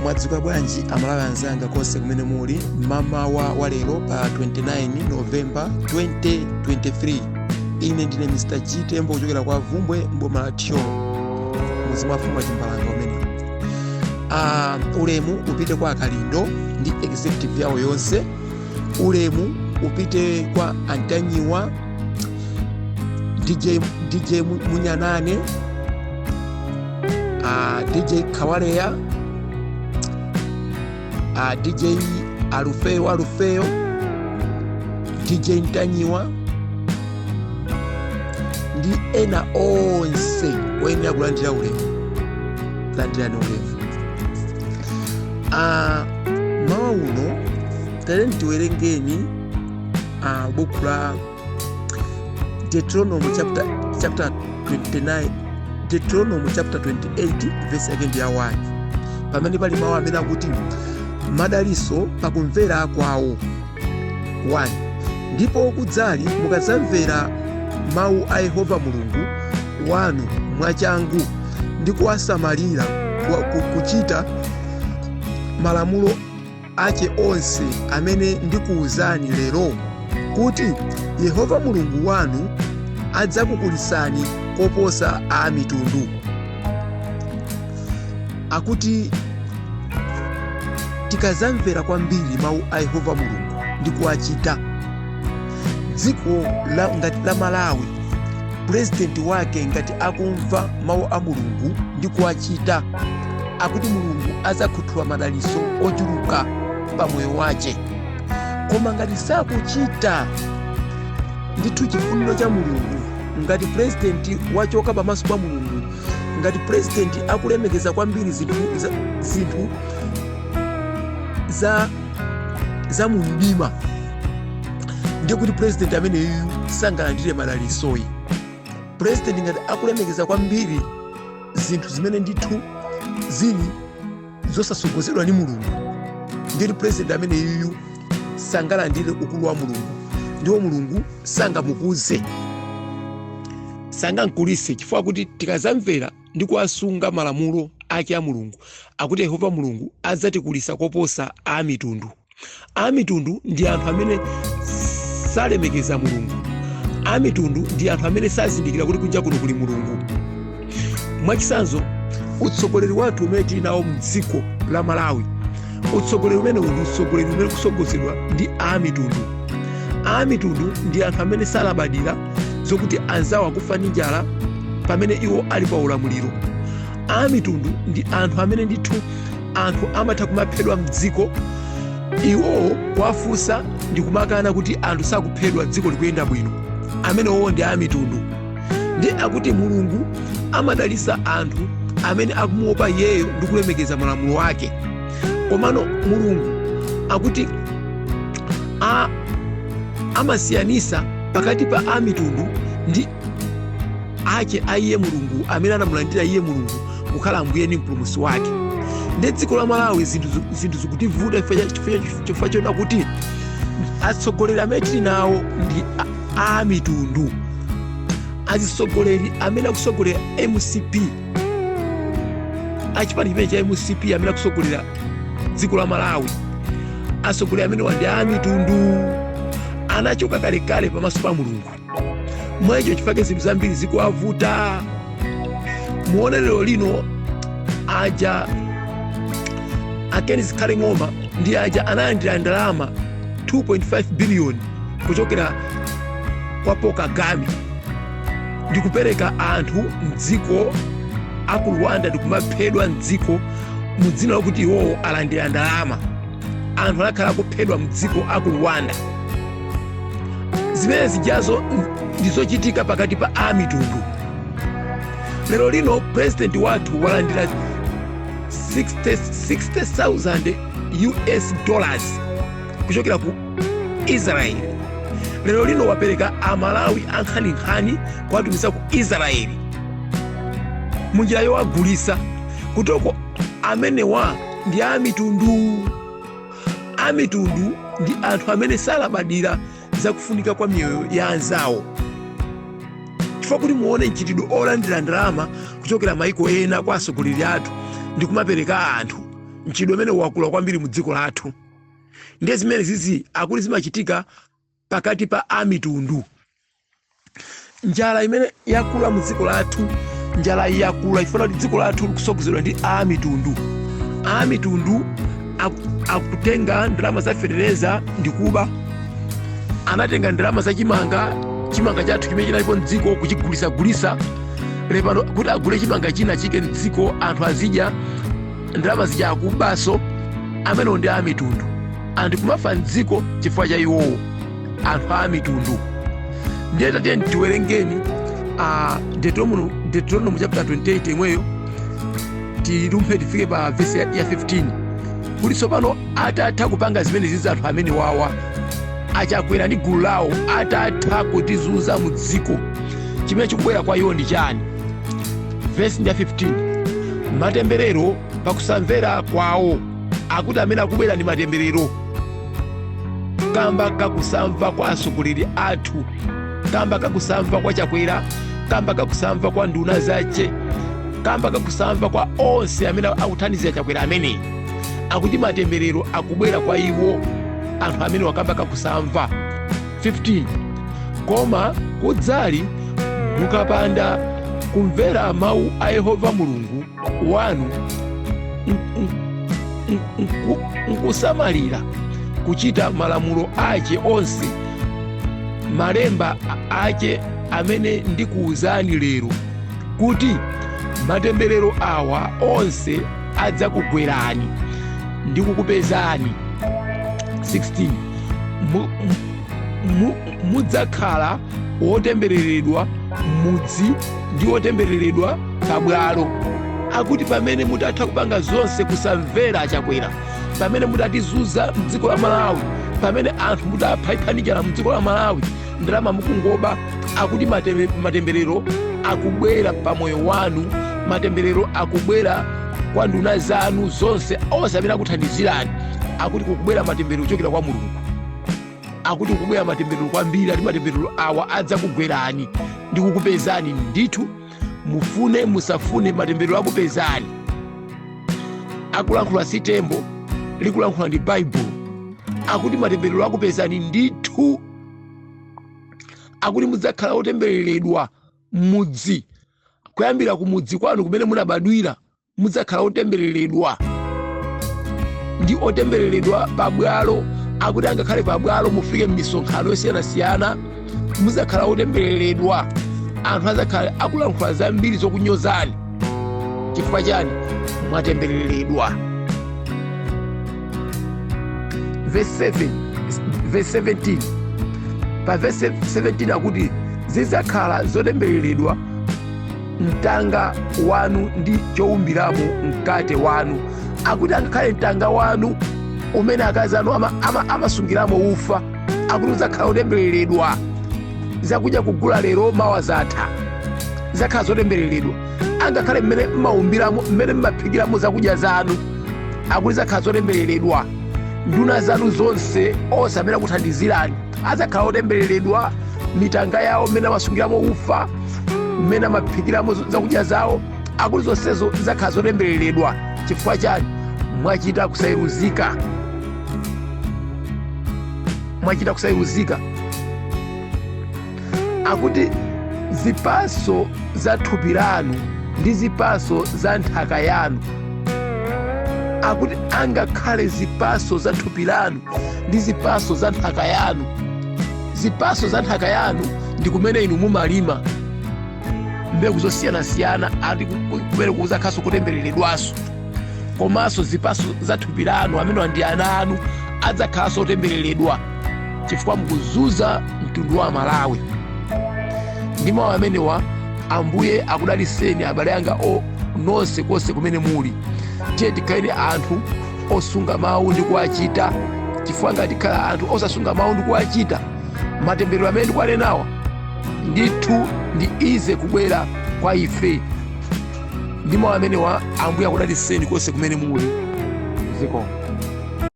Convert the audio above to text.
Mwadzuka bwanji Amalawi anzanga konse kumene muli mamawa wa lero pa 29 November 2023? Ine ndine Mr G Tembo kuchokera kwa Vumbwe, mboma la Thyolo, mudzi mwa mfumu Chimbalanga umenewu. Ulemu upite kwa Akalindo ndi executive yawo yonse. Ulemu upite kwa Antanyiwa, DJ Munyanane, DJ Kawaleya, DJ Alufeyo Alufeyo, DJ Ntanyiwa ndi ena onse oyenera kulandira ulemu. Landirani ulemu. Mawa uno taleni tiwerengeni buku la Deuteronomy chapter 29, Deuteronomy chapter 28, verse yake ndi ya 1, pamene pali mawu amene akuti madaliso pakumvera kwawo. 1 Ndipo kudzali, mukadzamvera mawu a Yehova Mulungu wanu mwachangu ndi kuwasamalira kuchita malamulo ache onse amene ndikuwuzani lero, kuti Yehova Mulungu wanu adzakukulisani koposa a mitundu. Akuti tikazamvera kwambiri mawu a Yehova Mulungu ndi kuwachita, dziko ngati la Malawi, purezidenti wake ngati akumva mawu a Mulungu ndi kuwachita, akuti Mulungu adzakhuthula madaliso ochuluka pa moyo wache. Koma ngati sakuchita ndithu chifuniro cha Mulungu, ngati purezidenti wachoka pamaso pa Mulungu, ngati purezidenti akulemekeza kwambiri zinthu za mumdima, ndiye kuti purezidenti ameneyu sangalandire madalisoyi. Purezidenti ngati akulemekeza kwambiri zinthu zimene ndithu zili zosasogozedwa ndi Mulungu, ndiye kuti purezidenti ameneyu sangalandire ukulu wa Mulungu, ndipo Mulungu sangamukuze, sangamkulise, chifukwa kuti tikazamvera ndi kuwasunga malamulo ake a Mulungu, akuti Yehova Mulungu adzatikulisa koposa a mitundu. A mitundu ndi anthu amene salemekeza Mulungu. A mitundu ndi anthu amene sazindikira kuti kunja kuno kuli Mulungu. Mwachitsanzo, utsogoleri wathu umene tili nawo mdziko la Malawi, utsogoleri umenewu ndi utsogoleri umene kusogozedwa ndi a mitundu. A mitundu ndi anthu amene salabadira zokuti anzawo akufa ndi njala pamene iwo ali pa ulamuliro. A mitundu ndi anthu amene ndithu anthu amatha kumaphedwa mdziko, iwowo kuwafunsa ndi kumakana kuti anthu sakuphedwa, dziko likuyenda bwino. Amenewowo ndi a mitundu. Ndi akuti Mulungu amadalisa anthu amene akumuopa iyeyo ndi kulemekeza malamulo ake. Komano Mulungu akuti amasiyanisa pakati pa a mitundu ndi ache a iye Mulungu, amene anamulandira iye Mulungu kukhala Ambuye ndi Mpulumutsi wake. Ndi dziko la Malawi zinthu zikutivuta chifukwa choona kuti atsogoleri amene tili nawo ndi a mitundu. Atsogoleri amene akusogolera MCP, achipani chimene cha MCP, amene akusogolera dziko la Malawi, atsogoleri amenewa ndi a mitundu, anachoka kalekale pamaso pa Mulungu. Mwayicho chifukwa zinthu zambiri zikuwavuta. Muone lero lino aja a Ken Zikhale Ng'oma ndi aja analandira ndalama 2.5 biliyoni kuchokera kwa Paul Kagame ndi kupereka anthu mdziko aku Rwanda ndikumaphedwa mdziko mu dzina lakuti iwowo alandira ndalama. Anthu anakhala akuphedwa mdziko aku Rwanda. Zimene zijazo ndizochitika pakati pa a mitundu. Lero lino president wathu walandira 60,000 US dollars kuchokera ku Israel. Lero lino wapereka Amalawi ankhaninkhani kuwatumiza ku Israeli munjira yowagulisa kutoko. Amenewa ndi a mitundu. A mitundu ndi anthu amene salabadira zakufunika kwa miyoyo ya anzawo, chifukwa kuti muone mchitidwe olandira ndalama kuchokera maiko ena kwa atsogoleri athu ndi kumapereka anthu. Mchitidwe umene wakula kwambiri mu dziko lathu. Ndiye zimene zizi akuti zimachitika pakati pa amitundu. Njala imene yakula mu dziko lathu, njala iyi yakula chifukwa kuti dziko lathu likusogozedwa ndi amitundu. Amitundu akutenga ndalama za fetereza ndi kuba. Anatenga ndalama za chimanga, chimanga chathu chimene chinalipo mdziko, kuchigulisagulisa lepano kuti agule chimanga china chike mdziko anthu azidya. Ndalama zija akubaso. Amenewo ndi amitundu. Anthu kumafa mdziko chifukwa cha iwowo, anthu a mitundu. Ndiye tatiye tiwerengeni Deuteronomy chapter 28 imweyo, tilumphe tifike pa vesi ya 15, kuti tsopano atatha kupanga zimene zizi anthu amene wawa achakwera ndi gulu lawo, atatha kutizunza mu dziko, chimene chikubwera kwa iwo ndi chani? Vesi ndi ya 15, matemberero pakusamvera kwawo. Akuti amene akubwera ndi matemberero kamba kakusamva kwa atsogoleri athu, kamba kakusamva kwa Chakwera, kamba kakusamva kwa nduna zache, kamba kakusamva kwa onse amene akuthandizira Chakwera ameneyi. Akuti matemberero akubwera kwa iwo anthu amene wakamba kakusamva. 15 koma kudzali, mukapanda kumvera mawu a Yehova Mulungu wanu nkusamalira kuchita malamulo ache onse, malemba ache amene ndikuwuzani lero, kuti matemberero awa onse adzakugwerani ndi kukupezani. 16 Mudzakhala wotembereredwa mudzi ndi wotembereredwa pabwalo. Akuti pamene mutatha kupanga zonse, kusamvera Chakwera, pamene mutatizunza mdziko la Malawi, pamene anthu mutaphaiphanikira mdziko la Malawi, ndalama mukungoba, akuti matemberero akubwera pa moyo wanu, matemberero akubwera kwa nduna zanu zonse, onse amene akuthandizirani. Akuti kukubwera matemberero kuchokera kwa Mulungu. Akuti kukubwera matemberero kwambiri. Ati matemberero awa adzakugwerani ndi kukupezani ndithu, mufune musafune, matemberero akupezani. Akulankhula si Tembo, likulankhula ndi Baibulo. Akuti matemberero akupezani ndithu. Akuti mudzakhala otembereredwa mudzi, kuyambira ku mudzi kwanu kumene munabadwira, mudzakhala otembereredwa ndi otembereredwa pabwalo. Akuti angakhale pabwalo mufike m'misonkhano yosiyanasiyana, mudzakhala otembereredwa. Anthu adzakhala akulankhula zambiri zokunyozani. Chifukwa chani? Mwatembereredwa. Verse 7, verse 17, pa verse 17 akuti zidzakhala zotembereredwa mtanga wanu ndi chowumbiramo mkate wanu. Akuti angakhale mtanga wanu umene akazi anu amasungiramo ufa, akuti udzakhala otembereredwa. Zakudya kugula lero, mawa zatha, zakhala zotembereredwa. Angakhale mmene mmaumbiramo, mmene mmaphikiramo zakudya zanu, akuti zakhala zotembereredwa. Nduna zanu zonse, onse amene akuthandizirani adzakhala otembereredwa. Mitanga yawo mmene amasungiramo ufa, mmene amaphikiramo zakudya zawo, akuti zonsezo zakhala zotembereredwa. Chifukwa chani? Mwachita kusayeruzika, mwachita kusayeruzika. Akuti zipaso za thupi lanu ndi zipaso za nthaka yanu, akuti angakhale zipaso za thupi lanu ndi zipaso za nthaka yanu. Zipaso za nthaka yanu ndi kumene inu mumalima mbewu zosiyanasiyana, ati kumene kuzakhaso kutembereredwanso. Komanso zipaso za thupi lanu, amene ndi ana anu, adzakhalanso otembereredwa chifukwa mukuzuza mtundu wa Malawi. Ndi mawu amenewa, Ambuye akudaliseni abale anga o nonse konse kumene muli. Tiye tikhaleni anthu osunga mawu ndi kuwachita, chifukwa ngati tikhala anthu osasunga mawu ndi kuwachita, matemberero amene ndikuwanenawa ndithu ndi easy kubwera kwa ife. Ndi mawu amenewa, Ambuye akudaliseni konse kumene muli. Zikomo.